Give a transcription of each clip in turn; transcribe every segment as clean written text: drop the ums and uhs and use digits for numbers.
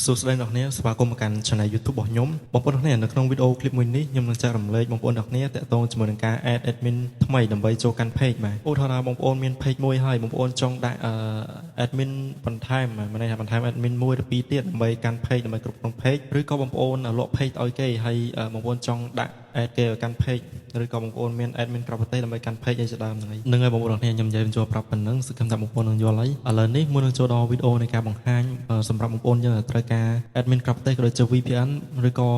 សួស្តីអ្នកនរស្វាគមន៍មកកាន់ Channel YouTube របស់ខ្ញុំបងប្អូនអ្នកនរនៅក្នុងវីដេអូឃ្លីបមួយនេះខ្ញុំនឹងចែករំលែកបងប្អូនអ្នកនរតាក់ទងជាមួយនឹងការ add admin ថ្មីដើម្បីចូលកាន់ page បាទឧទាហរណ៍ថាបងប្អូនមាន page មួយហើយបងប្អូនចង់ដាក់ admin បន្ថែមមានន័យថាបន្ថែម admin មួយឬពីរទៀតដើម្បីកាន់ page ដើម្បីគ្រប់គ្រង page ឬក៏បងប្អូនលក់ page ឲ្យគេហើយបងប្អូនចង់ដាក់ add គេឲ្យកាន់ page ឬក៏បងប្អូនមាន admin ក្រៅប្រទេសដើម្បីកាន់ page អីជាដើមហ្នឹងហើយហ្នឹងហើយបងប្អូនគ្នាខ្ញុំនិយាយបញ្ចូលប្រាប់ប៉ុណ្ណឹងសង្ឃឹមថាបងប្អូននឹងយល់ហើយឥឡូវនេះមុននឹងចូលដល់វីដេអូនៃការបង្ហាញសម្រាប់បងប្អូនយើងដែលត្រូវការ admin ក្រៅប្រទេសក៏ដូចជា VPN ឬក៏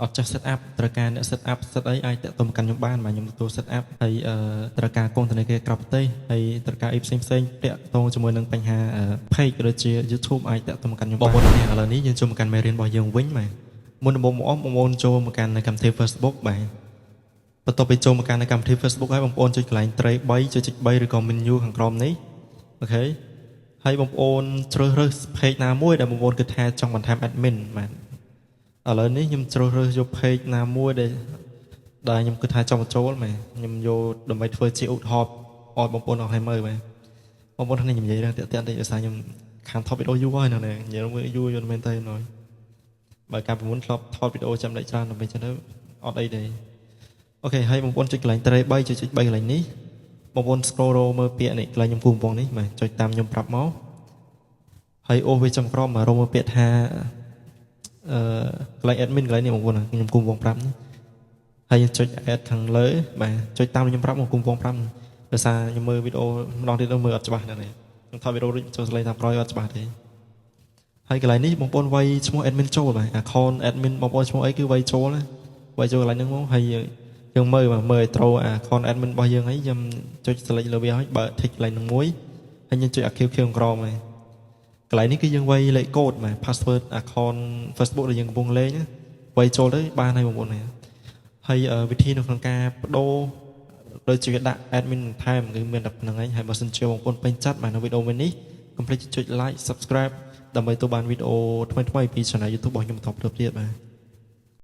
អត់ចេះ set up ត្រូវការអ្នក set up set អីអាចតាក់ទងមកកាន់ខ្ញុំបានបាទខ្ញុំទទួល set up ហើយត្រូវការកុងធនាគារក្រៅប្រទេសហើយត្រូវការអីផ្សេងផ្សេងតាក់ទងជាមួយនឹងបញ្ហា page ក៏ដូចជា YouTube អាចតាក់ទងមកកាន់ខ្ញុំបងប្អូនគ្នាឥឡូវនេះយើងចូលមកកាន់មេរៀនរបស់យើងវិញបាទមុនដំបូងមកបងប្អូនចូលមកកាន់នៅកម្មវិធី Facebook បាទបន្ទាប់ពីចូលមកកាន់នៅកម្មវិធី Facebook ហើយបងប្អូនចុចកន្លែងត្រី3ចុច3ឬក៏ menu ខាងក្រោមនេះOK ហើយបងប្អូនជ្រើសរើស page ណាមួយដែលបងប្អូនគិតថាចង់បន្ថែម admin បាទឥឡូវនេះខ្ញុំជ្រើសរើសយក page ណាមួយដែលខ្ញុំគិតថាចង់បញ្ចូលបាទខ្ញុំយកដើម្បីធ្វើជាឧទាហរណ៍ឲ្យបងប្អូនអស់ឲ្យមើលបាទបងប្អូននេះខ្ញុំនិយាយរឿងតាក់តាក់តិចដោយសារខ្ញុំខានថតវីដេអូយូរហើយនៅនេះនិយាយមើលយូរយូរមែនតើណយបើកាលពីមុនធ្លាប់ថតវីដេអូចាំដេកច្រើនដើម្បីចឹងទៅអត់អីទេOK ហើយបងប្អូនចុចកន្លែងត្រី3ចុច3កន្លែងនេះបងប្អូន scroll រមើលពាក្យនេះកន្លែងខ្ញុំគូកំប៉ុងនេះបាទចុចតាមខ្ញុំប្រាប់មកហើយអូសវាចំក្រមមករកមើលពាក្យថាអឺកន្លែង admin កន្លែងនេះបងប្អូនខ្ញុំគូកំប៉ុងប្រាប់នេះហើយយើងចុច add ខាងលើបាទចុចតាមខ្ញុំប្រាប់មកគូកំប៉ុងប្រាប់ដោយសារខ្ញុំមើលវីដេអូម្ដងទៀតមើលអត់ច្បាស់ណាស់នេះខ្ញុំថតវីដេអូរួចចូលសលេងតាមក្រោយអត់ច្បាស់ទេហើយកន្លែងនេះបងប្អូនវាយឈ្មោះ admin ចូលបាទ account admin បងប្អូនឈ្មោះអីគឺវាយចូលណាវាយចូលកន្លែងហ្នឹងមកហើយយើងមើលបាទមើលឲ្យត្រូវ account admin របស់យើងហើយខ្ញុំចុច select លើវាហើយបើ tick កន្លែងហ្នឹងមួយហើយយើងចុច active ខៀវក្រោមហើយកន្លែងនេះគឺយើងវាយលេខកូដបាទ password account Facebook ដែលយើងកំពុងលេងណាវាយចូលទៅបានហើយបងប្អូនណាហើយវិធីនៅក្នុងការបដូរដូចជាដាក់ admin បន្ថែមគឺមានតែប៉ុណ្្នឹងឯងហើយបើសិនជាបងប្អូនពេញចិត្តបាទនៅវីដេអូមួយនេះកុំភ្លេចចុច like subscribe ដើម្បីទទួលបានវីដេអូថ្មីៗពី channel YouTube របស់ខ្ញុំបន្តទៀតបាទ។